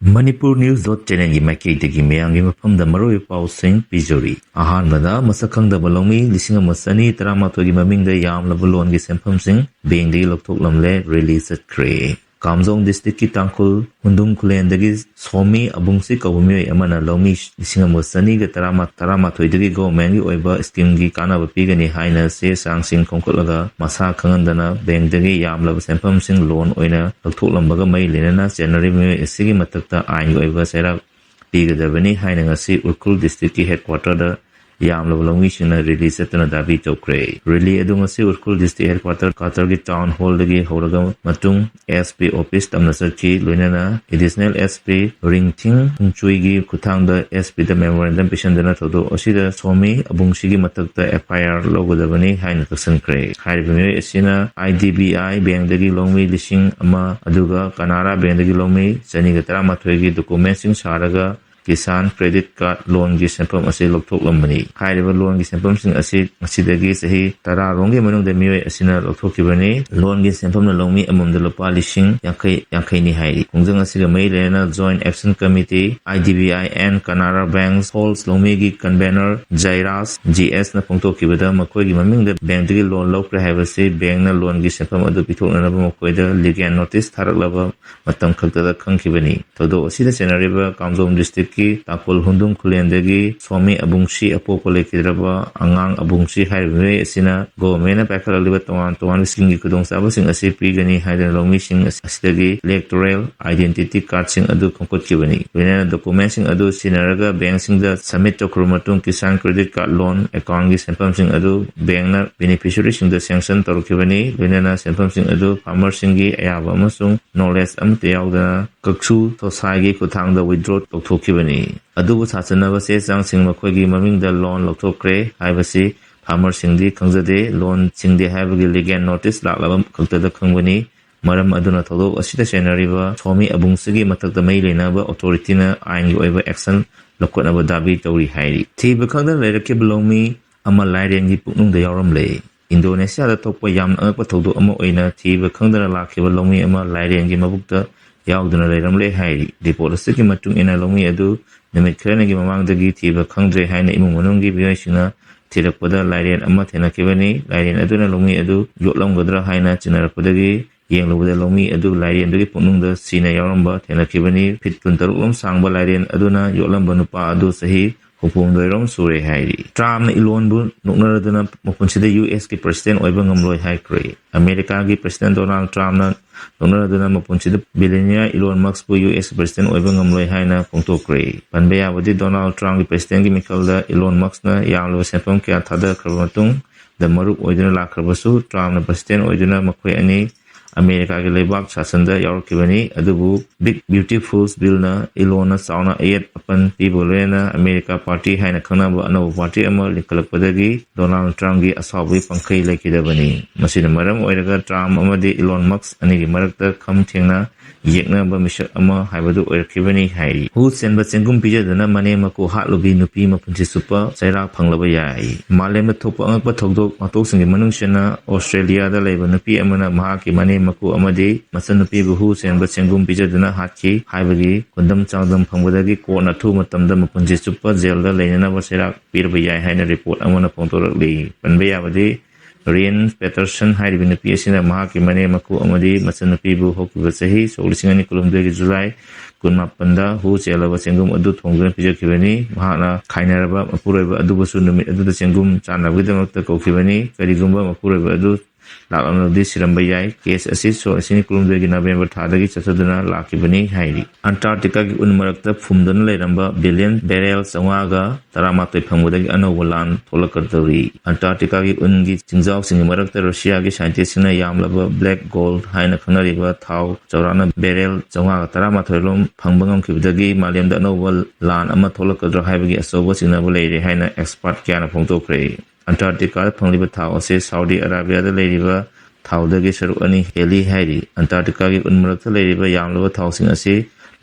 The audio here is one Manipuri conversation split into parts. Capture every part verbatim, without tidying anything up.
Manipur News dot channelꯒꯤ ꯃꯥꯏꯀꯩꯗꯒꯤ ꯃꯌꯥꯝꯒꯤ ꯃꯐꯝꯗ ꯃꯔꯨꯑꯣꯏꯕ ꯄꯥꯎꯁꯤꯡ ꯄꯤꯖꯔꯤ꯫ ꯑꯍꯥꯟꯕꯗ, ꯃꯁꯛ ꯈꯪꯗꯕ ꯂꯧꯃꯤ ꯂꯤꯁꯤꯡ ꯑꯃ ꯆꯅꯤ ꯇꯔꯥꯃꯥꯊꯣꯏꯒꯤ ꯃꯃꯤꯡꯗ ꯌꯥꯝꯂꯕ loanꯒꯤ ꯁꯦꯟꯐꯝꯁꯤꯡ bankꯗꯒꯤ ꯂꯧꯊꯣꯛꯂꯝꯂꯦ, release ꯆꯠꯈ꯭ꯔꯦ꯫ ꯀꯥꯝꯖꯣꯡ districtꯀꯤ ꯇꯥꯡꯈꯨꯜ ꯍꯨꯟꯗꯨꯝ ꯈꯨꯂꯦꯟꯗꯒꯤ ꯁꯣꯃꯤ ꯑꯕꯨꯡꯁꯤ ꯀꯧꯕ ꯃꯤꯑꯣꯏ ꯑꯃꯅ ꯂꯧꯃꯤ ꯂꯤꯁꯤꯡ ꯑꯃꯒ ꯆꯅꯤꯒ ꯇꯔꯥꯃꯥ-, ꯇꯔꯥꯃꯥꯊꯣꯏꯗꯒꯤ governmentꯀꯤ ꯑꯣꯏꯕ schemeꯒꯤ ꯀꯥꯟꯅꯕ ꯄꯤꯒꯅꯤ ꯍꯥꯏꯅ ꯆꯦ ꯆꯥꯡꯁꯤꯡ ꯈꯣꯝꯒꯠꯂꯒ ꯃꯁꯥ ꯈꯪꯍꯟꯗꯅ bankꯗꯒꯤ ꯌꯥꯝꯂꯕ ꯁꯦꯟꯐꯝꯁꯤꯡ loan ꯑꯣꯏꯅ ꯂꯧꯊꯣꯛꯂꯝꯕꯒ ꯃꯔꯤ ꯂꯩꯅꯅ ꯆꯦꯟꯅꯔꯤꯕ ꯃꯤꯑꯣꯏ ꯑꯁꯤꯒꯤ ꯃꯊꯛꯇ ꯑꯥꯏꯟꯒꯤ ꯑꯣꯏꯕ ꯆꯩꯔꯥꯛ ꯄꯤꯒꯗꯕꯅꯤ ꯍꯥꯏꯅ ꯉꯁꯤ ꯎꯈ꯭ꯔꯨꯜ districtꯀꯤ headquarterꯗ ꯌꯥꯝꯂꯕ ꯂꯧꯃꯤꯁꯤꯡꯅ rally ꯆꯠꯇꯨꯅ ꯗꯥꯕꯤ ꯇꯧꯈ꯭ꯔꯦ꯫ Rally ꯑꯗꯨ ꯉꯁꯤ ꯎꯈ꯭ꯔꯨꯜ district headquarter ꯀ꯭ꯋꯥꯇꯔꯒꯤ town hallꯗꯒꯤ ꯍꯧꯔꯒ ꯃꯇꯨꯡ SP office ꯇꯝꯅ ꯆꯠꯈꯤ꯫ ꯂꯣꯏꯅꯅ additional SP ꯔꯤꯡꯊꯤꯡ ꯍꯨꯡꯆꯨꯏꯒꯤ ꯈꯨꯠꯊꯥꯡꯗ SPꯗ memorandum ꯄꯤꯁꯤꯟꯗꯨꯅ ꯊꯧꯗꯣꯛ ꯑꯁꯤꯗ ꯁꯣꯃꯤ ꯑꯕꯨꯡꯁꯤꯒꯤ ꯃꯊꯛꯇ FIR ꯂꯧꯒꯗꯕꯅꯤ ꯍꯥꯏꯅ ꯇꯛꯁꯤꯟꯈ꯭ꯔꯦ꯫ ꯍꯥꯏꯔꯤꯕ ꯃꯤꯑꯣꯏ ꯑꯁꯤꯅ IDBI bankꯗꯒꯤ ꯂꯧꯃꯤ ꯂꯤꯁꯤꯡ ꯑꯃ ꯑꯗꯨꯒ Canara bankꯗꯒꯤ ꯂꯧꯃꯤ ꯆꯅꯤꯒ ꯇꯔꯥꯃꯥꯊꯣꯏꯒꯤ documentꯁꯤꯡ ꯁꯥꯔꯒ ꯀꯤꯁꯥꯟ credit card loanꯒꯤ ꯁꯦꯟꯐꯝ ꯑꯁꯤ ꯂꯧꯊꯣꯛꯂꯝꯕꯅꯤ꯫ ꯍꯥꯏꯔꯤꯕ loanꯒꯤ ꯁꯦꯟꯐꯝꯁꯤꯡ ꯑꯁꯤ ꯉꯁꯤꯗꯒꯤ ꯆꯍꯤ ꯇꯔꯥ ꯔꯣꯝꯒꯤ ꯃꯅꯨꯡꯗ ꯃꯤꯑꯣꯏ ꯑꯁꯤꯅ ꯂꯧꯊꯣꯛꯈꯤꯕꯅꯤ꯫ Loanꯒꯤ ꯁꯦꯟꯐꯝꯅ ꯂꯧꯃꯤ ꯑꯃꯃꯝꯗ ꯂꯨꯄꯥ ꯂꯤꯁꯤꯡ ꯌꯥꯡꯈꯩ, ꯌꯥꯡꯈꯩꯅꯤ ꯍꯥꯏꯔꯤ꯫ ꯈꯣꯡꯖꯪ ꯑꯁꯤꯒ ꯃꯔꯤ ꯂꯩꯅꯅ Joint Action Committee, IDBI and Canara Bank Falls ꯂꯧꯃꯤꯒꯤ convener ꯖꯥꯏꯔꯥꯖ GSꯅ ꯐꯣꯡꯗꯣꯛꯈꯤꯕꯗ, ꯃꯈꯣꯏꯒꯤ ꯃꯃꯤꯡꯗ bankꯗꯒꯤ loan ꯂꯧꯈ꯭ꯔꯦ ꯍꯥꯏꯕꯁꯤ bankꯅ loanꯒꯤ ꯁꯦꯟꯐꯝ ꯑꯗꯨ ꯄꯤꯊꯣꯛꯅꯅꯕ ꯃꯈꯣꯏꯗ legal notice ꯊꯥꯔꯛꯂꯕ ꯃꯇꯝ ꯈꯛꯇꯗ ꯈꯪꯈꯤꯕꯅꯤ꯫ ꯊꯧꯗꯣꯛ ꯑꯁꯤꯗ ꯆꯦꯟꯅꯔꯤꯕ ꯀꯥꯝꯖꯣꯡ districtꯀꯤ ꯇꯥꯡꯈꯨꯜ ꯍꯨꯟꯗꯨꯝ ꯈꯨꯂꯦꯟꯗꯒꯤ ꯁ꯭ꯋꯥꯃꯤ ꯑꯕꯨꯡꯁꯤ, ꯑꯄꯣꯛꯄ ꯂꯩꯈꯤꯗ꯭ꯔꯕ ꯑꯉꯥꯡ ꯑꯕꯨꯡꯁꯤ ꯍꯥꯏꯔꯤꯕ ꯃꯤꯑꯣꯏ ꯑꯁꯤꯅ governmentꯅ ꯄꯥꯏꯈꯠꯂꯛꯂꯤꯕ ꯇꯣꯉꯥꯟ ꯇꯣꯉꯥꯟꯕ schemeꯒꯤ ꯈꯨꯗꯣꯡꯆꯥꯕꯁꯤꯡ ꯑꯁꯤ ꯄꯤꯒꯅꯤ ꯍꯥꯏꯗꯨꯅ ꯂꯧꯃꯤꯁꯤꯡ ꯑꯁꯤꯗꯒꯤ electoral identity cardꯁꯤꯡ ꯑꯗꯨ ꯈꯣꯝꯒꯠꯈꯤꯕꯅꯤ꯫ ꯂꯣꯏꯅꯅ documentꯁꯤꯡ ꯑꯗꯨ ꯁꯤꯖꯤꯟꯅꯔꯒ bankꯁꯤꯡꯗ submit ꯇꯧꯈ꯭ꯔꯕ ꯃꯇꯨꯡ ꯀꯤꯁꯥꯟ credit card loan accountꯀꯤ ꯁꯦꯟꯐꯝꯁꯤꯡ ꯑꯗꯨ bankꯅ beneficiaryꯁꯤꯡꯗ sanction ꯇꯧꯔꯛꯈꯤꯕꯅꯤ꯫ ꯂꯣꯏꯅꯅ ꯁꯦꯟꯐꯝꯁꯤꯡ ꯑꯗꯨ farmerꯁꯤꯡꯒꯤ ꯑꯌꯥꯕ ꯑꯃꯁꯨꯡ knowledge ꯑꯃꯠꯇ ꯌꯥꯎꯗꯅ ꯀꯛꯁꯨ ꯊꯣꯁꯥꯏꯒꯤ ꯈꯨꯠꯊꯥꯡꯗ withdraw ꯇꯧꯊꯣꯛꯈꯤꯕꯅꯤ꯫ ꯑꯗꯨꯕꯨ ꯁꯥꯁꯟꯅꯕ ꯆꯦ ꯆꯥꯡꯁꯤꯡ ꯃꯈꯣꯏꯒꯤ ꯃꯃꯤꯡꯗ loan ꯂꯧꯊꯣꯛꯈ꯭ꯔꯦ ꯍꯥꯏꯕꯁꯤ farmerꯁꯤꯡꯗꯤ ꯈꯪꯖꯗꯦ꯫ Loan ꯁꯤꯡꯗꯦ ꯍꯥꯏꯕꯒꯤ legal notice ꯂꯥꯛꯂꯕ ꯈꯛꯇꯗ ꯈꯪꯕꯅꯤ꯫ ꯃꯔꯝ ꯑꯗꯨꯅ ꯊꯧꯗꯣꯛ ꯑꯁꯤꯗ ꯆꯦꯟꯅꯔꯤꯕ ꯁ꯭ꯋꯥꯃꯤ ꯑꯕꯨꯡꯁꯤꯒꯤ ꯃꯊꯛꯇ ꯃꯔꯤ ꯂꯩꯅꯕ authorityꯅ ꯑꯥꯏꯟꯒꯤ ꯑꯣꯏꯕ action ꯂꯧꯈꯠꯅꯕ ꯗꯥꯕꯤ ꯇꯧꯔꯤ ꯍꯥꯏꯔꯤ꯫ ꯊꯤꯕ ꯈꯪꯗꯅ ꯂꯩꯔꯛꯈꯤꯕ ꯂꯧꯃꯤ ꯑꯃ ꯂꯥꯏꯔꯦꯟꯒꯤ ꯄꯨꯛꯅꯨꯡꯗ ꯌꯥꯎꯔꯝꯂꯦ꯫ ꯏꯟꯗꯣꯅꯦꯁꯤꯌꯥꯗ ꯊꯣꯛꯄ ꯌꯥꯝꯅ ꯑꯉꯛꯄ ꯊꯧꯗꯣꯛ ꯑꯃ ꯑꯣꯏꯅ ꯊꯤꯕ ꯈꯪꯗꯅ ꯂꯥꯛꯈꯤꯕ ꯂꯧꯃꯤ ꯑꯃ ꯂꯥꯏꯔꯦꯟꯒꯤ ꯃꯕꯨꯛꯇ ꯌꯥꯎꯗꯨꯅ ꯂꯩꯔꯝꯂꯦ ꯍꯥꯏꯔꯤ꯫ ꯔꯤꯄꯣꯔꯠ ꯑꯁꯤꯒꯤ ꯃꯇꯨꯡ ꯏꯟꯅ, ꯂꯧꯃꯤ ꯑꯗꯨ ꯅꯨꯃꯤꯠ ꯈꯔꯅꯤꯒꯤ ꯃꯃꯥꯡꯗꯒꯤ ꯊꯤꯕ ꯈꯪꯗ꯭ꯔꯦ ꯍꯥꯏꯅ ꯏꯃꯨꯡ ꯃꯅꯨꯡꯒꯤ ꯃꯤꯑꯣꯏꯁꯤꯡꯅ ꯊꯤꯔꯛꯄꯗ ꯂꯥꯏꯔꯦꯟ ꯑꯃ ꯊꯦꯡꯅꯈꯤꯕꯅꯤ꯫ ꯂꯥꯏꯔꯦꯟ ꯑꯗꯨꯅ ꯂꯧꯃꯤ ꯑꯗꯨ ꯌꯣꯠꯂꯝꯒꯗ꯭ꯔꯥ ꯍꯥꯏꯅ ꯆꯤꯡꯅꯔꯛꯄꯗꯒꯤ ꯌꯦꯡꯂꯨꯕꯗ, ꯂꯧꯃꯤ ꯑꯗꯨ ꯂꯥꯏꯔꯦꯟꯗꯨꯒꯤ ꯄꯨꯛꯅꯨꯡꯗ ꯁꯤꯅ ꯌꯥꯎꯔꯝꯕ ꯊꯦꯡꯅꯈꯤꯕꯅꯤ꯫ ꯐꯤꯠ ꯀꯨꯟꯇꯔꯨꯛ ꯂꯣꯝ ꯁꯥꯡꯕ ꯂꯥꯏꯔꯦꯟ ꯑꯗꯨꯅ ꯌꯣꯠꯂꯝꯕ ꯅꯨꯄꯥ ꯑꯗꯨ ꯆꯍꯤ ꯍꯨꯝꯐꯨꯍꯨꯝꯗꯣꯏꯔꯣꯝ ꯁꯨꯔꯦ ꯍꯥꯏꯔꯤ꯫ ꯇ꯭ꯔꯥꯝꯅ ꯏꯂꯣꯟꯕꯨ ꯅꯣꯛꯅꯔꯗꯨꯅ ꯃꯄꯨꯟꯁꯤꯗ ꯌꯨ ꯑꯦꯁꯀꯤ ꯄ꯭ꯔꯁꯤꯗꯦꯟ ꯑꯣꯏꯕ ꯉꯝꯂꯣꯏ ꯍꯥꯏꯈ꯭ꯔꯦ꯫ ꯑꯃꯦꯔꯤꯀꯥꯒꯤ ꯄ꯭ꯔꯁꯤꯗꯦꯟ ꯗꯣꯅꯥꯜꯗ ꯇ꯭ꯔꯥꯝꯅ ꯅꯣꯛꯅꯔꯗꯨꯅ ꯃꯄꯨꯟꯁꯤꯗ ꯕꯤꯂꯤꯅꯤꯌꯥ ꯏꯂꯣꯟ ꯃꯛꯁꯄꯨ ꯌꯨ ꯑꯦꯁ ꯄ꯭ꯔꯁꯤꯗꯦꯟ ꯑꯣꯏꯕ ꯉꯝꯂꯣꯏ ꯍꯥꯏꯅ ꯐꯣꯡꯗꯣꯛꯈ꯭ꯔꯦ꯫ ꯄꯟꯕ ꯌꯥꯕꯗꯤ, ꯗꯣꯅꯥꯜꯗ ꯇ꯭ꯔꯥꯝꯒꯤ ꯄ꯭ꯔꯁꯤꯗꯦꯟꯒꯤ ꯃꯤꯈꯜꯗ ꯏꯂꯣꯟ ꯃꯛꯁꯅ ꯌꯥꯝꯂꯕ ꯁꯦꯟꯐꯝ ꯀꯌꯥ ꯊꯥꯗꯈ꯭ꯔꯕ ꯃꯇꯨꯡꯗ ꯃꯔꯨꯞ ꯑꯣꯏꯗꯨꯅ ꯂꯥꯛꯈ꯭ꯔꯕꯁꯨ, ꯇ꯭ꯔꯥꯝꯅ ꯄ꯭ꯔꯁꯤꯗꯦꯟ ꯑꯣꯏꯗꯨꯅ ꯃꯈꯣꯏ ꯑꯅꯤ ꯑꯃꯦꯔꯤꯀꯥꯒꯤ ꯂꯩꯕꯥꯛ ꯁꯥꯁꯟꯗ ꯌꯥꯎꯔꯛꯈꯤꯕꯅꯤ꯫ ꯑꯗꯨꯕꯨ ꯕꯤꯛ ꯕ꯭ꯌꯨꯇꯤꯐꯨꯜ ꯕꯤꯜꯅ ꯏꯂꯣꯟꯅ ꯆꯥꯎꯅ ꯑꯌꯦꯠ ꯑꯄꯟ ꯄꯤꯕ ꯂꯣꯏꯅꯅ ꯑꯃꯦꯔꯤꯀꯥ ꯄꯥꯔꯇꯤ ꯍꯥꯏꯅ ꯈꯪꯅꯕ ꯑꯅꯧꯕ ꯄꯥꯔꯇꯤ ꯑꯃ ꯂꯤꯡꯈꯠꯂꯛꯄꯗꯒꯤ ꯗꯣꯅꯥꯜꯗ ꯇ꯭ꯔꯥꯝꯒꯤ ꯑꯁꯥꯎꯕꯒꯤ ꯄꯪꯈꯩ ꯂꯩꯈꯤꯗꯕꯅꯤ꯫ ꯃꯁꯤꯅ ꯃꯔꯝ ꯑꯣꯏꯔꯒ ꯇ꯭ꯔꯥꯝ ꯑꯃꯗꯤ ꯏꯂꯣꯟ ꯃꯛꯁ ꯑꯅꯤꯒꯤ ꯃꯔꯛꯇ ꯈꯝ ꯊꯦꯡꯅ ꯌꯦꯛꯅꯕ ꯃꯤꯁꯛ ꯑꯃ ꯍꯥꯏꯕꯗꯨ ꯑꯣꯏꯔꯛꯈꯤꯕꯅꯤ ꯍꯥꯏꯔꯤ꯫ ꯍꯨ ꯆꯦꯟꯕ ꯆꯦꯡꯒꯨꯝ ꯄꯤꯖꯗꯨꯅ ꯃꯅꯦꯝ ꯃꯀꯨ ꯍꯥꯠꯂꯨꯕꯤ ꯅꯨꯄꯤ ꯃꯄꯨꯟꯁꯤ ꯆꯨꯞꯄ ꯆꯩꯔꯥꯛ ꯐꯪꯂꯕ ꯌꯥꯏ꯫ ꯃꯥꯂꯦꯝꯗ ꯊꯣꯛꯄ ꯑꯉꯛꯄ ꯊꯧꯗꯣꯛ ꯋꯥꯊꯣꯛꯁꯤꯡꯒꯤ ꯃꯅꯨꯡꯁꯤꯅ ꯑꯣꯁꯇ꯭ꯔꯦꯂꯤꯌꯥꯗ ꯂꯩꯕ ꯅꯨꯄꯤ ꯑꯃꯅ ꯃꯍꯥꯛꯀꯤ ꯃꯅꯦꯝ ꯃꯀꯨ ꯑꯃꯗꯤ ꯃꯆꯟꯅꯨꯄꯤꯕꯨ ꯍꯨ ꯆꯦꯟꯕ ꯆꯦꯡꯒꯨꯝ ꯄꯤꯖꯗꯨꯅ ꯍꯥꯠꯈꯤ ꯍꯥꯏꯕꯒꯤ ꯈꯨꯗꯝ ꯆꯥꯡꯗꯝ ꯐꯪꯕꯗꯒꯤ ꯀꯣꯔꯠꯅ ꯑꯊꯨꯕ ꯃꯇꯝꯗ ꯃꯄꯨꯟꯁꯤ ꯆꯨꯞꯄ ꯖꯦꯜꯗ ꯂꯩꯅꯅꯕ ꯆꯩꯔꯥꯛ ꯄꯤꯔꯕ ꯌꯥꯏ ꯍꯥꯏꯅ ꯔꯤꯄꯣꯔꯠ ꯑꯃꯅ ꯐꯣꯡꯗꯣꯔꯛꯂꯤ꯫ ꯄꯟꯕ ꯌꯥꯕꯗꯤ, ꯔꯤꯌꯟ ꯄꯦꯇꯔꯁꯟ ꯍꯥꯏꯔꯤꯕ ꯅꯨꯄꯤ ꯑꯁꯤꯅ ꯃꯍꯥꯛꯀꯤ ꯃꯅꯦꯝ ꯃꯀꯨ ꯑꯃꯗꯤ ꯃꯆꯟꯅꯨꯄꯤꯕꯨ ꯍꯧꯈꯤꯕ ꯆꯍꯤ ꯁꯣꯛ ꯂꯤꯁꯤꯡ ꯑꯅꯤ ꯀꯨꯟꯍꯨꯝꯗꯣꯏꯒꯤ ꯖꯨꯂꯥꯏ ꯀꯨꯟꯃꯥꯄꯟꯗ ꯍꯨ ꯆꯦꯜꯂꯕ ꯆꯦꯡꯒꯨꯝ ꯑꯗꯨ ꯊꯣꯡꯗꯨꯅ ꯄꯤꯖꯈꯤꯕꯅꯤ꯫ ꯃꯍꯥꯛꯅ ꯈꯥꯏꯅꯔꯕ ꯃꯄꯨꯔꯣꯏꯕ ꯑꯗꯨꯕꯨꯁꯨ ꯅꯨꯃꯤꯠ ꯑꯗꯨꯗ ꯆꯦꯡꯒꯨꯝ ꯆꯥꯅꯕꯒꯤꯗꯃꯛꯇ ꯀꯧꯈꯤꯕꯅꯤ꯫ ꯀꯔꯤꯒꯨꯝꯕ ꯃꯄꯨꯔꯣꯏꯕ ꯑꯗꯨ ꯂꯥꯛꯂꯝꯂꯕꯗꯤ ꯁꯤꯔꯝꯕ ꯌꯥꯏ꯫ ꯀꯦꯁ ꯑꯁꯤ ꯁꯣꯛ ꯂꯤꯁꯤꯡ ꯑꯅꯤ ꯀꯨꯟꯍꯨꯝꯗꯣꯏꯒꯤ ꯅꯕꯦꯝꯕꯔ ꯊꯥꯗꯒꯤ ꯆꯠꯊꯗꯨꯅ ꯂꯥꯛꯈꯤꯕꯅꯤ ꯍꯥꯏꯔꯤ꯫ ꯑꯟꯇꯥꯔꯀꯇꯤꯀꯥꯒꯤ ꯎꯟ ꯃꯔꯛꯇ ꯐꯨꯝꯗꯨꯅ ꯂꯩꯔꯝꯕ ꯕꯤꯂꯤꯌꯟ ꯕꯦꯔꯦꯜ ꯆꯥꯝꯃꯉꯥꯒ ꯇꯔꯥꯃꯥꯊꯣꯏ ꯐꯪꯕꯗꯒꯤ ꯑꯅꯧꯕ ꯂꯥꯟ ꯊꯣꯛꯂꯛꯀꯗꯧꯔꯤ꯫ ꯑꯟꯇꯥꯔꯀꯇꯤꯀꯥꯒꯤ ꯎꯟꯒꯤ ꯆꯤꯡꯖꯥꯎꯁꯤꯡꯒꯤ ꯃꯔꯛꯇ ꯔꯨꯁꯤꯌꯥꯒꯤ ꯁꯥꯏꯟꯇꯤꯁꯁꯤꯡꯅ ꯌꯥꯝꯂꯕ ꯕ꯭ꯂꯦꯛ ꯒꯣꯜꯗ ꯍꯥꯏꯅ ꯈꯪꯅꯔꯤꯕ ꯊꯥꯎ ꯆꯥꯎꯔꯥꯛꯅ ꯕꯦꯔꯦꯜ ꯆꯥꯝꯃꯉꯥꯒ ꯇꯔꯥꯃꯥꯊꯣꯏ ꯂꯣꯝ ꯐꯪꯕ ꯉꯝꯈꯤꯕꯗꯒꯤ ꯃꯥꯂꯦꯝꯗ ꯑꯅꯧꯕ ꯂꯥꯟ ꯑꯃ ꯊꯣꯛꯂꯛꯀꯗ꯭ꯔꯥ ꯍꯥꯏꯕꯒꯤ ꯑꯆꯧꯕ ꯆꯤꯡꯅꯕ ꯂꯩꯔꯦ ꯍꯥꯏꯅ ꯑꯦꯛꯁꯄꯔꯠ ꯀꯌꯥꯅ ꯐꯣꯡꯗꯣꯛꯈ꯭ꯔꯦ꯫ ꯑꯟꯇꯥꯔꯀꯇꯤꯀꯥꯗ ꯐꯪꯂꯤꯕ ꯊꯥꯎ ꯑꯁꯤ ꯁꯥꯎꯗꯤ ꯑꯔꯥꯕꯤꯌꯥꯗ ꯂꯩꯔꯤꯕ ꯊꯥꯎꯗꯒꯤ ꯁꯔꯨꯛ ꯑꯅꯤ ꯍꯦꯜꯂꯤ ꯍꯥꯏꯔꯤ꯫ ꯑꯟꯇꯥꯔꯀꯇꯤꯀꯥꯒꯤ ꯎꯟ ꯃꯔꯛꯇ ꯂꯩꯔꯤꯕ ꯌꯥꯝꯂꯕ ꯊꯥꯎꯁꯤꯡ ꯑꯁꯤ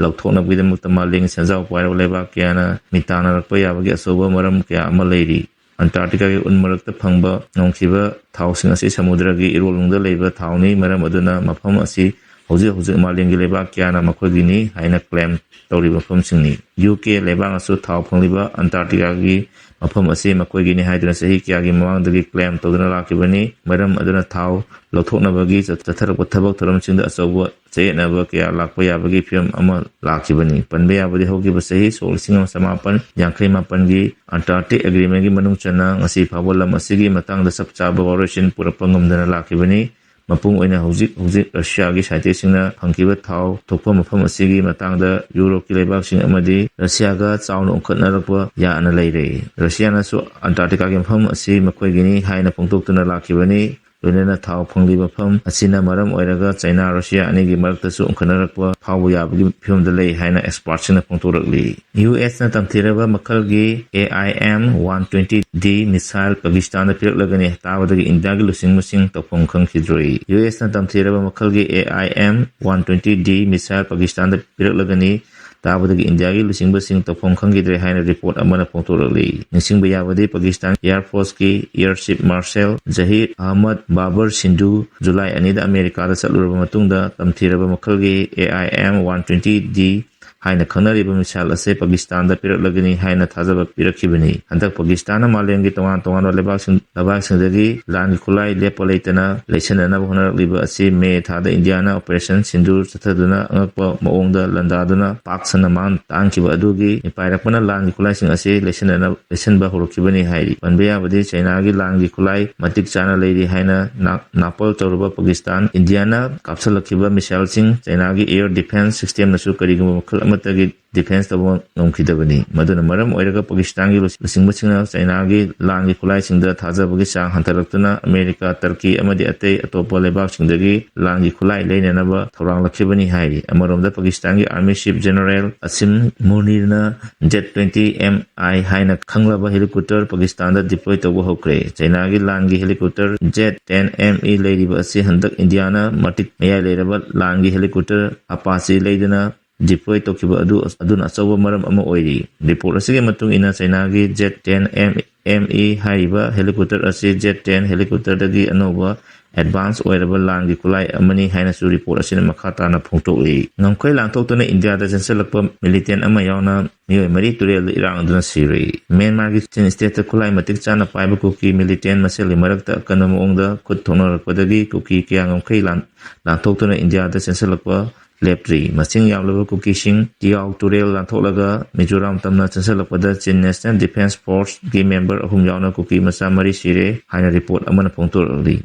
ꯂꯧꯊꯣꯛꯅꯕꯒꯤꯗꯃꯛꯇ ꯃꯥꯂꯦꯝꯒꯤ ꯁꯦꯟꯖꯥꯎ ꯄꯥꯏꯔꯕ ꯂꯩꯕꯥꯛ ꯀꯌꯥꯅ ꯃꯤꯇꯥꯟꯅꯔꯛꯄ ꯌꯥꯕꯒꯤ ꯑꯆꯧꯕ ꯃꯔꯝ ꯀꯌꯥ ꯑꯃ ꯂꯩꯔꯤ꯫ ꯑꯟꯇꯥꯔꯀꯇꯤꯀꯥꯒꯤ ꯎꯟ ꯃꯔꯛꯇ ꯐꯪꯕ ꯉꯝꯈꯤꯕ ꯊꯥꯎꯁꯤꯡ ꯑꯁꯤ ꯁꯃꯨꯗ꯭ꯔꯒꯤ ꯏꯔꯣꯜꯅꯨꯡꯗ ꯂꯩꯕ ꯊꯥꯎꯅꯤ꯫ ꯃꯔꯝ ꯑꯗꯨꯅ ꯃꯐꯝ ꯑꯁꯤ ꯍꯧꯖꯤꯛ ꯍꯧꯖꯤꯛ ꯃꯥꯂꯦꯝꯒꯤ ꯂꯩꯕꯥꯛ ꯀꯌꯥꯅ ꯃꯈꯣꯏꯒꯤꯅꯤ ꯍꯥꯏꯅ claim ꯇꯧꯔꯤꯕ ꯃꯐꯝꯁꯤꯡꯅꯤ꯫ ꯌꯨ ꯀꯦ ꯂꯩꯕꯥꯛꯅꯁꯨ ꯊꯥꯎ ꯐꯪꯂꯤꯕ ꯑꯟꯇꯥꯔꯀꯇꯤꯀꯥꯒꯤ ꯃꯐꯝ ꯑꯁꯤ ꯃꯈꯣꯏꯒꯤꯅꯤ ꯍꯥꯏꯗꯨꯅ ꯆꯍꯤ ꯀꯌꯥꯒꯤ ꯃꯃꯥꯡꯗꯒꯤ claim ꯇꯧꯗꯨꯅ ꯂꯥꯛꯈꯤꯕꯅꯤ꯫ ꯃꯔꯝ ꯑꯗꯨꯅ ꯊꯥꯎ ꯂꯧꯊꯣꯛꯅꯕꯒꯤ ꯆꯠ-, ꯆꯠꯊꯔꯛꯄ ꯊꯕꯛ ꯊꯧꯔꯝꯁꯤꯡꯗ ꯑꯆꯧꯕ ꯆꯌꯦꯠꯅꯕ ꯀꯌꯥ ꯂꯥꯛꯄ ꯌꯥꯕꯒꯤ ꯐꯤꯕꯝ ꯑꯃ ꯂꯥꯛꯈꯤꯕꯅꯤ꯫ ꯄꯟꯕ ꯌꯥꯕꯗꯤ ꯍꯧꯈꯤꯕ ꯆꯍꯤ ꯁꯣꯛ ꯂꯤꯁꯤꯡ ꯑꯃ ꯆꯃꯥꯄꯟ ꯌꯥꯡꯈꯩ ꯃꯥꯄꯟꯒꯤ Antarctic Agreement ꯒꯤ ꯃꯅꯨꯡ ꯆꯟꯅ ꯉꯁꯤ ꯐꯥꯎꯕ ꯂꯝ ꯑꯁꯤꯒꯤ ꯃꯇꯥꯡꯗ ꯆꯞ ꯆꯥꯕ ꯋꯥꯔꯣꯏꯁꯤꯟ ꯄꯨꯔꯛꯄ ꯉꯝꯗꯅ ꯂꯥꯛꯈꯤꯕꯅꯤ꯫ ꯃꯄꯨꯡ ꯑꯣꯏꯅ ꯍꯧꯖꯤꯛ ꯍꯧꯖꯤꯛ ꯔꯁꯤꯌꯥꯒꯤ scientist ꯁꯤꯡꯅ ꯐꯪꯈꯤꯕ ꯊꯥꯎ ꯊꯣꯛꯐꯝ ꯃꯐꯝ ꯑꯁꯤꯒꯤ ꯃꯇꯥꯡꯗ ꯌꯨꯔꯣꯞꯀꯤ ꯂꯩꯕꯥꯛꯁꯤꯡ ꯑꯃꯗꯤ ꯔꯁꯤꯌꯥꯒ ꯆꯥꯎꯅ ꯎꯪꯈꯠꯅꯔꯛꯄ ꯌꯥꯅ ꯂꯩꯔꯦ꯫ ꯔꯁꯤꯌꯥꯅꯁꯨ ꯑꯟꯇꯥꯔꯀꯇꯤꯀꯥꯒꯤ ꯃꯐꯝ ꯑꯁꯤ ꯃꯈꯣꯏꯒꯤꯅꯤ ꯍꯥꯏꯅ ꯐꯣꯡꯗꯣꯛꯇꯨꯅ ꯂꯥꯛꯈꯤꯕꯅꯤ꯫ ꯂꯣꯏꯅꯅ ꯊꯥꯎ ꯐꯪꯂꯤꯕ ꯃꯐꯝ ꯑꯁꯤꯅ ꯃꯔꯝ ꯑꯣꯏꯔꯒ ꯆꯩꯅꯥ ꯔꯁꯤꯌꯥ ꯑꯅꯤꯒꯤ ꯃꯔꯛꯇꯁꯨ ꯎꯪꯈꯠꯅꯔꯛꯄ ꯐꯥꯎꯕ ꯌꯥꯕꯒꯤ ꯐꯤꯕꯝꯗ ꯂꯩ ꯍꯥꯏꯅ expert ꯁꯤꯡꯅ ꯐꯣꯡꯗꯣꯔꯛꯂꯤ꯫ ꯌꯨ ꯑꯦꯁꯅ ꯇꯝꯊꯤꯔꯕ ꯃꯈꯜꯒꯤ A I M one twenty D missile ꯄꯥꯀꯤꯁꯇꯥꯟꯗ ꯄꯤꯔꯛꯂꯒꯅꯤ ꯇꯥꯕꯗꯒꯤ ꯏꯟꯗꯤꯌꯥꯒꯤ ꯂꯨꯆꯤꯡꯕꯁꯤꯡ ꯇꯧꯐꯝ ꯈꯪꯈꯤꯗ꯭ꯔꯣꯏ꯫ ꯌꯨ ꯑꯦꯁꯅ ꯇꯝꯊꯤꯔꯕ ꯃꯈꯜꯒꯤ A I M one twenty D missile ꯄꯥꯀꯤꯁꯇꯥꯟꯗ ꯄꯤꯔꯛꯂꯒꯅꯤ ꯇꯥꯕꯗꯒꯤ ꯏꯟꯗꯤꯌꯥꯒꯤ ꯂꯨꯆꯤꯡꯕꯁꯤꯡ ꯇꯧꯐꯝ ꯈꯪꯈꯤꯗ꯭ꯔꯦ ꯍꯥꯏꯅ report ꯑꯃꯅ ꯐꯣꯡꯗꯣꯔꯛꯂꯤ꯫ ꯅꯤꯡꯁꯤꯡꯕ ꯌꯥꯕꯗꯤ ꯄꯥꯀꯤꯁꯇꯥꯟ Air Force ꯀꯤ Air Chief Marshal Zaheer Ahmed Babar Sindhu ꯖꯨꯂꯥꯏ ꯑꯅꯤꯗ ꯑꯃꯦꯔꯤꯀꯥꯗ ꯆꯠꯂꯨꯔꯕ ꯃꯇꯨꯡꯗ ꯇꯝꯊꯤꯔꯕ ꯃꯈꯜꯒꯤ A I M one twenty D ꯍꯥꯏꯅ ꯈꯪꯅꯔꯤꯕ missile ꯑꯁꯤ ꯄꯥꯀꯤꯁꯇꯥꯟꯗ ꯄꯤꯔꯛꯂꯒꯅꯤ ꯍꯥꯏꯅ ꯊꯥꯖꯕ ꯄꯤꯔꯛꯈꯤꯕꯅꯤ꯫ ꯍꯟꯗꯛ ꯄꯥꯀꯤꯁꯇꯥꯟꯅ ꯃꯥꯂꯦꯝꯒꯤ ꯇꯣꯉꯥꯟ ꯇꯣꯉꯥꯟꯕ ꯂꯩꯕꯥꯛꯁꯤꯡ, ꯂꯩꯕꯥꯛꯁꯤꯡꯗꯒꯤ ꯂꯥꯟꯒꯤ ꯈꯨꯠꯂꯥꯏ ꯂꯦꯞꯄ ꯂꯩꯇꯅ ꯂꯩꯁꯤꯟꯅꯅꯕ ꯍꯣꯠꯅꯔꯛꯂꯤꯕ ꯑꯁꯤ ꯃꯦ ꯊꯥꯗ ꯏꯟꯗꯤꯌꯥꯅ Operation Sindoor ꯆꯠꯊꯗꯨꯅ ꯑꯉꯛꯄ ꯃꯑꯣꯡꯗ ꯂꯥꯟꯗꯥꯗꯨꯅ ꯄꯥꯛ ꯁꯟꯅ ꯃꯥꯡ ꯇꯥꯛꯍꯟꯈꯤꯕ ꯑꯗꯨꯒꯤ ꯃꯤꯄꯥꯏꯔꯛꯄꯅ ꯂꯥꯟꯒꯤ ꯈꯨꯠꯂꯥꯏꯁꯤꯡ ꯑꯁꯤ ꯂꯩꯁꯤꯟꯅꯅꯕ, ꯂꯩꯁꯤꯟꯕ ꯍꯧꯔꯛꯈꯤꯕꯅꯤ ꯍꯥꯏꯔꯤ꯫ ꯄꯟꯕ ꯌꯥꯕꯗꯤ ꯆꯩꯅꯥꯒꯤ ꯂꯥꯟꯒꯤ ꯈꯨꯠꯂꯥꯏ ꯃꯇꯤꯛ ꯆꯥꯅ ꯂꯩꯔꯤ ꯍꯥꯏꯅ ꯅꯥ-, ꯅꯥꯄꯜ ꯇꯧꯔꯨꯕ ꯄꯥꯀꯤꯁꯇꯥꯟ, ꯏꯟꯗꯤꯌꯥꯅ ꯀꯥꯞꯁꯤꯜꯂꯛꯈꯤꯕ missile ꯁꯤꯡ ꯆꯩꯅꯥꯒꯤ air defence system ꯅꯁꯨ ꯀꯔꯤꯒꯨꯝꯕ ꯃꯈꯜ ꯑꯃꯠꯇꯒꯤ defence ꯇꯧꯕ ꯉꯝꯈꯤꯗꯕꯅꯤ꯫ ꯃꯗꯨꯅ ꯃꯔꯝ ꯑꯣꯏꯔꯒ ꯄꯥꯀꯤꯁꯇꯥꯟꯒꯤ ꯂꯨ-, ꯂꯨꯆꯤꯡꯕꯁꯤꯡꯅ ꯆꯩꯅꯥꯒꯤ ꯂꯥꯟꯒꯤ ꯈꯨꯠꯂꯥꯏꯁꯤꯡꯗ ꯊꯥꯖꯕꯒꯤ ꯆꯥꯡ ꯍꯟꯊꯔꯛꯇꯨꯅ ꯑꯃꯦꯔꯤꯀꯥ, ꯇꯔꯀꯤ ꯑꯃꯗꯤ ꯑꯇꯩ ꯑꯇꯣꯞꯄ ꯂꯩꯕꯥꯛꯁꯤꯡꯗꯒꯤ ꯂꯥꯟꯒꯤ ꯈꯨꯠꯂꯥꯏ ꯂꯩꯅꯅꯕ ꯊꯧꯔꯥꯡꯂꯛꯈꯤꯕꯅꯤ ꯍꯥꯏꯔꯤ꯫ ꯑꯃꯔꯣꯝꯗ ꯄꯥꯀꯤꯁꯇꯥꯟꯒꯤ Army Chief General ꯑꯁꯤꯝ ꯃꯨꯅꯤꯔꯅ Jet twenty M I ꯍꯥꯏꯅ ꯈꯪꯂꯕ helicopter ꯄꯥꯀꯤꯁꯇꯥꯟꯗ deploy ꯇꯧꯕ ꯍꯧꯈ꯭ꯔꯦ꯫ ꯆꯩꯅꯥꯒꯤ ꯂꯥꯟꯒꯤ helicopter Jet ten M E ꯂꯩꯔꯤꯕ ꯑꯁꯤ ꯍꯟꯗꯛ ꯏꯟꯗꯤꯌꯥꯅ ꯃꯇꯤꯛ ꯃꯌꯥꯏ ꯂꯩꯔꯕ ꯂꯥꯟꯒꯤ helicopter Apache ꯂꯩꯗꯨꯅ deploy ꯇꯧꯈꯤꯕ ꯑꯗꯨ, ꯑꯗꯨꯅ ꯑꯆꯧꯕ ꯃꯔꯝ ꯑꯃ ꯑꯣꯏꯔꯤ꯫ Report ꯑꯁꯤꯒꯤ ꯃꯇꯨꯡ ꯏꯟꯅ ꯆꯩꯅꯥꯒꯤ Jet ten M E ꯍꯥꯏꯔꯤꯕ helicopter ꯑꯁꯤ Jet ten helicopter ꯗꯒꯤ ꯑꯅꯧꯕ ꯑꯦꯗꯚꯥꯟꯁ ꯑꯣꯏꯔꯕ ꯂꯥꯟꯒꯤ ꯈꯨꯠꯂꯥꯏ ꯑꯃꯅꯤ ꯍꯥꯏꯅꯁꯨ ꯔꯤꯄꯣꯔꯠ ꯑꯁꯤꯅ ꯃꯈꯥ ꯇꯥꯅ ꯐꯣꯡꯗꯣꯛꯂꯤ꯫ ꯉꯝꯈꯩ ꯂꯥꯟꯊꯣꯛꯇꯨꯅ ꯏꯟꯗꯤꯌꯥꯗ ꯆꯦꯟꯁꯤꯜꯂꯛꯄ ꯃꯤꯂꯤꯇꯦꯟ ꯑꯃ ꯌꯥꯎꯅ ꯃꯤꯑꯣꯏ ꯃꯔꯤ ꯇꯨꯔꯦꯜꯗ ꯏꯔꯥꯛꯅꯗꯨꯅ ꯁꯤꯔꯤ꯫ ꯃ꯭ꯌꯥꯟꯃꯥꯔꯒꯤ ꯆꯤꯟ ꯁ꯭ꯇꯦꯠꯇ ꯈꯨꯠꯂꯥꯏ ꯃꯇꯤꯛ ꯆꯥꯅ ꯄꯥꯏꯕ ꯀꯨꯀꯤ ꯃꯤꯂꯤꯇꯦꯟ ꯃꯁꯦꯜꯒꯤ ꯃꯔꯛꯇ ꯑꯀꯟꯕ ꯃꯑꯣꯡꯗ ꯈꯨꯠ ꯊꯣꯛꯅꯔꯛꯄꯗꯒꯤ ꯀꯨꯀꯤ ꯀꯌꯥ ꯉꯝꯈꯩ ꯂꯥꯟ-, ꯂꯥꯟꯊꯣꯛꯇꯨꯅ ꯏꯟꯗꯤꯌꯥꯗ ꯆꯦꯟꯁꯤꯜꯂꯛꯄ ꯂꯦꯞꯇ꯭ꯔꯤ꯫ ꯃꯁꯤꯡ ꯌꯥꯝꯂꯕ ꯀꯨꯀꯤꯁꯤꯡ ꯇꯤꯌꯥꯎ ꯇꯨꯔꯦꯜ ꯂꯥꯟꯊꯣꯛꯂꯒ ꯃꯤꯖꯣꯔꯥꯝ ꯇꯝꯅ ꯆꯦꯟꯁꯤꯜꯂꯛꯄꯗ ꯆꯤꯟ ꯅꯦꯁꯅꯦꯜ ꯗꯤꯐꯦꯟꯁ ꯐꯣꯔꯁꯀꯤ ꯃꯦꯝꯕꯔ ꯑꯍꯨꯝ ꯌꯥꯎꯅ ꯀꯨꯀꯤ ꯃꯆꯥ ꯃꯔꯤ ꯁꯤꯔꯦ ꯍꯥꯏꯅ ꯔꯤꯄꯣꯔꯠ ꯑꯃꯅ ꯐꯣꯡꯗꯣꯔꯛꯂꯤ꯫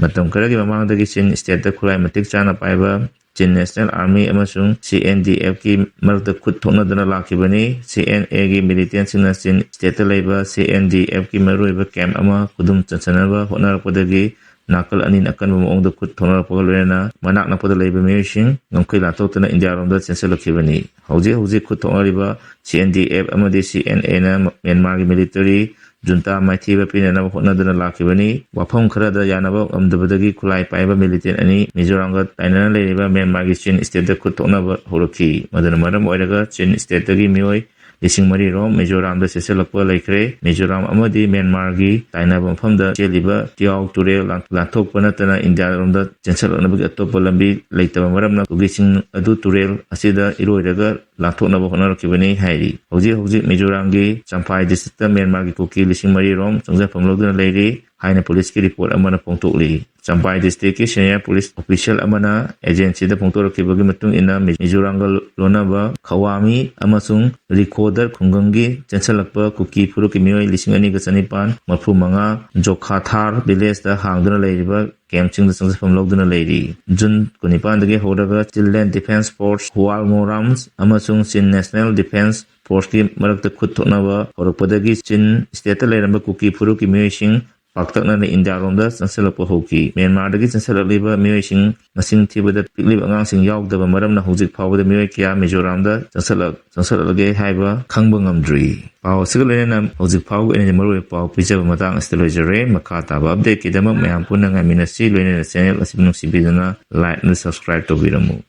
ꯃꯇꯝ ꯈꯔꯒꯤ ꯃꯃꯥꯡꯗꯒꯤ ꯆꯤꯟ ꯁ꯭ꯇꯦꯠꯇ ꯈꯨꯠꯂꯥꯏ ꯃꯇꯤꯛ ꯆꯥꯅ ꯄꯥꯏꯕ ꯆꯤꯟ ꯅꯦꯁꯅꯦꯜ ꯑꯥꯔꯃꯤ ꯑꯃꯁꯨꯡ ꯁꯤ ꯑꯦꯟ ꯗꯤ ꯑꯦꯐꯀꯤ ꯃꯔꯛꯇ ꯈꯨꯠ ꯊꯣꯛꯅꯗꯨꯅ ꯂꯥꯛꯈꯤꯕꯅꯤ꯫ ꯁꯤ ꯑꯦꯟ ꯑꯦꯒꯤ ꯃꯤꯂꯤꯇꯦꯟꯁꯤꯡꯅ ꯆꯤꯟ ꯁ꯭ꯇꯦꯠꯇ ꯂꯩꯕ ꯁꯤ ꯑꯦꯟ ꯗꯤ ꯑꯦꯐꯀꯤ ꯃꯔꯨꯑꯣꯏꯕ ꯀꯦꯝꯞ ꯑꯃ ꯈꯨꯗꯨꯝ ꯆꯟꯁꯤꯟꯅꯕ ꯍꯣꯠꯅꯔꯛꯄꯗꯒꯤ ꯅꯥꯀꯜ ꯑꯅꯤꯅ ꯑꯀꯟꯕ ꯃꯑꯣꯡꯗ ꯈꯨꯠ ꯊꯣꯛꯅꯔꯛꯄꯒ ꯂꯣꯏꯅꯅ ꯃꯅꯥꯛ ꯅꯛꯄꯗ ꯂꯩꯕ ꯃꯤꯑꯣꯏꯁꯤꯡ ꯉꯝꯈꯩ ꯂꯥꯟꯊꯣꯛꯇꯨꯅ ꯏꯟꯗꯤꯌꯥꯔꯣꯝꯗ ꯆꯦꯟꯁꯤꯜꯂꯛꯈꯤꯕꯅꯤ꯫ ꯍꯧꯖꯤꯛ ꯍꯧꯖꯤꯛ ꯈꯨꯠ ꯊꯣꯛꯅꯔꯤꯕ ꯁꯤ ꯑꯦꯟ ꯗꯤ ꯑꯦꯐ ꯑꯃꯗꯤ ꯁꯤ ꯑꯦꯟ ꯑꯦꯅ ꯃ꯭ꯌꯥꯟꯃꯥꯔꯒꯤ ꯃꯤꯂꯤꯇꯔꯤ ꯖꯨꯟꯇꯥ ꯃꯥꯏꯊꯤꯕ ꯄꯤꯅꯅꯕ ꯍꯣꯠꯅꯗꯨꯅ ꯂꯥꯛꯈꯤꯕꯅꯤ꯫ ꯋꯥꯐꯝ ꯈꯔꯗ ꯌꯥꯅꯕ ꯉꯝꯗꯕꯗꯒꯤ ꯈꯨꯠꯂꯥꯏ ꯄꯥꯏꯕ ꯃꯤꯂꯤꯇꯦꯟ ꯑꯅꯤ ꯃꯤꯖꯣꯔꯥꯝꯒ ꯇꯥꯏꯅꯅ ꯂꯩꯔꯤꯕ ꯃ꯭ꯌꯥꯟꯃꯥꯔꯒꯤ ꯆꯤꯟ ꯁ꯭ꯇꯦꯠꯇ ꯈꯨꯠ ꯊꯣꯛꯅꯕ ꯍꯧꯔꯛꯈꯤ꯫ ꯃꯗꯨꯅ ꯃꯔꯝ ꯑꯣꯏꯔꯒ ꯆꯤꯟ ꯁ꯭ꯇꯦꯠꯇꯒꯤ ꯃꯤꯑꯣꯏ ꯂꯤꯁꯤꯡ ꯃꯔꯤ ꯔꯣꯝ ꯃꯤꯖꯣꯔꯥꯝꯗ ꯆꯦꯟꯁꯤꯜꯂꯛꯄ ꯂꯩꯈ꯭ꯔꯦ꯫ ꯃꯤꯖꯣꯔꯥꯝ ꯑꯃꯗꯤ ꯃ꯭ꯌꯥꯟꯃꯥꯔꯒꯤ ꯇꯥꯏꯅꯕ ꯃꯐꯝꯗ ꯆꯦꯜꯂꯤꯕ ꯇꯤꯌꯥꯎ ꯇꯨꯔꯦꯜ ꯂꯥꯟ-, ꯂꯥꯟꯊꯣꯛꯄ ꯅꯠꯇꯅ ꯏꯟꯗꯤꯌꯥꯔꯣꯝꯗ ꯆꯦꯟꯁꯤꯜꯂꯛꯅꯕꯒꯤ ꯑꯇꯣꯞꯄ ꯂꯝꯕꯤ ꯂꯩꯇꯕ ꯃꯔꯝꯅ ꯀꯨꯀꯤꯁꯤꯡ ꯑꯗꯨ ꯇꯨꯔꯦꯜ ꯑꯁꯤꯗ ꯏꯔꯣꯏꯔꯒ ꯂꯥꯟꯊꯣꯛꯅꯕ ꯍꯣꯠꯅꯔꯛꯈꯤꯕꯅꯤ ꯍꯥꯏꯔꯤ꯫ ꯍꯧꯖꯤꯛ ꯍꯧꯖꯤꯛ ꯃꯤꯖꯣꯔꯥꯝꯒꯤ ꯆꯝꯐꯥꯏ ꯗꯤꯁꯇ꯭ꯔꯤꯛꯇ ꯃ꯭ꯌꯥꯟꯃꯥꯔꯒꯤ ꯀꯨꯀꯤ ꯂꯤꯁꯤꯡ ꯃꯔꯤ ꯔꯣꯝ ꯆꯪꯖꯐꯝ ꯂꯧꯗꯨꯅ ꯂꯩꯔꯤ ꯍꯥꯏꯅ ꯄꯨꯂꯤꯁꯀꯤ ꯔꯤꯄꯣꯔꯠ ꯑꯃꯅ ꯐꯣꯡꯗꯣꯛꯂꯤ꯫ ꯆꯝꯐꯥꯏ ꯗꯤꯁꯇ꯭ꯔꯤꯛꯀꯤ ꯁꯦꯅꯤꯌꯔ ꯄꯨꯂꯤꯁ ꯑꯣꯐꯤꯁꯤꯌꯦꯜ ꯑꯃꯅ ꯑꯦꯖꯦꯟꯁꯤꯗ ꯐꯣꯡꯗꯣꯔꯛꯈꯤꯕꯒꯤ ꯃꯇꯨꯡ ꯏꯟꯅ, ꯃꯤ-, ꯃꯤꯖꯣꯔꯥꯝꯒ ꯂꯣꯟꯅꯕ ꯈꯋꯥꯃꯤ ꯑꯃꯁꯨꯡ ꯔꯤꯀꯣꯗꯔ ꯈꯨꯡꯒꯪꯒꯤ ꯆꯦꯟꯁꯤꯜꯂꯛꯄ ꯀꯨꯀꯤ ꯐꯨꯔꯨꯞꯀꯤ ꯃꯤꯑꯣꯏ ꯂꯤꯁꯤꯡ ꯑꯅꯤꯒ ꯆꯅꯤꯄꯥꯟ ꯃꯔꯤꯐꯨ ꯃꯉꯥ ꯖꯣꯈꯥꯊꯥꯔ ꯚꯤꯂꯦꯖꯇ ꯍꯥꯡꯗꯨꯅ ꯂꯩꯔꯤꯕ ꯀꯦꯝꯞꯁꯤꯡꯗ ꯆꯪꯖꯐꯝ ꯂꯧꯗꯨꯅ ꯂꯩꯔꯤ꯫ ꯖꯨꯟ ꯀꯨꯟꯅꯤꯄꯥꯟꯗꯒꯤ ꯍꯧꯔꯒ ꯆꯤꯜꯗ꯭ꯔꯦꯟ ꯗꯤꯐꯦꯟꯁ ꯐꯣꯔꯁ, ꯍꯨꯋꯥꯜ ꯃꯣꯔꯥꯝꯁ ꯑꯃꯁꯨꯡ ꯆꯤꯟ ꯅꯦꯁꯅꯦꯜ ꯗꯤꯐꯦꯟꯁ ꯐꯣꯔꯁꯀꯤ ꯃꯔꯛꯇ ꯈꯨꯠ ꯊꯣꯛꯅꯕ ꯍꯧꯔꯛꯄꯗꯒꯤ ꯆꯤꯟ ꯁ꯭ꯇꯦꯠꯇ ꯂꯩꯔꯝꯕ ꯀꯨꯀꯤ ꯐꯨꯔꯨꯞꯀꯤ ꯃꯤꯑꯣꯏꯁꯤꯡ ꯄꯥꯛꯇꯛꯅꯅ ꯏꯟꯗꯤꯌꯥꯔꯣꯝꯗ ꯆꯪꯁꯤꯜꯂꯛꯄ ꯍꯧꯈꯤ꯫ ꯃ꯭ꯌꯥꯟꯃꯥꯔꯗꯒꯤ ꯆꯪꯁꯤꯜꯂꯛꯂꯤꯕ ꯃꯤꯑꯣꯏꯁꯤꯡ ꯃꯁꯤꯡ ꯊꯤꯕꯗ ꯄꯤꯛꯂꯤꯕ ꯑꯉꯥꯡꯁꯤꯡ ꯌꯥꯎꯗꯕ ꯃꯔꯝꯅ ꯍꯧꯖꯤꯛ ꯐꯥꯎꯕꯗ ꯃꯤꯑꯣꯏ ꯀꯌꯥ ꯃꯤꯖꯣꯔꯥꯝꯗ ꯆꯪꯁꯤꯜꯂꯛ-, ꯆꯪꯁꯤꯜꯂꯛꯂꯒꯦ ꯍꯥꯏꯕ ꯈꯪꯕ ꯉꯝꯗ꯭ꯔꯤ꯫ ꯄꯥꯎ ꯑꯁꯤꯒ ꯂꯣꯏꯅꯅ ꯍꯧꯖꯤꯛ ꯐꯥꯎꯒꯤ ꯑꯣꯏꯅꯗꯤ ꯃꯔꯨꯑꯣꯏꯕ ꯄꯥꯎ ꯄꯤꯖꯕ ꯃꯇꯥꯡ ꯑꯁꯤꯗ ꯂꯣꯏꯖꯔꯦ꯫ ꯃꯈꯥ ꯇꯥꯕ ꯑꯞꯗꯦꯠꯀꯤꯗꯃꯛ ꯃꯌꯥꯝ ꯄꯨꯟꯅ ꯉꯥꯏꯃꯤꯟꯅꯁꯤ꯫ ꯂꯣꯏꯅꯅ ꯆꯦꯅꯦꯜ ꯑꯁꯤꯕꯨ ꯅꯨꯡꯁꯤꯕꯤꯗꯨꯅ ꯂꯥꯏꯛ ꯑꯃꯗꯤ ꯁꯕꯁꯀ꯭ꯔꯥꯏꯕ ꯇꯧꯕꯤꯔꯝꯃꯨ꯫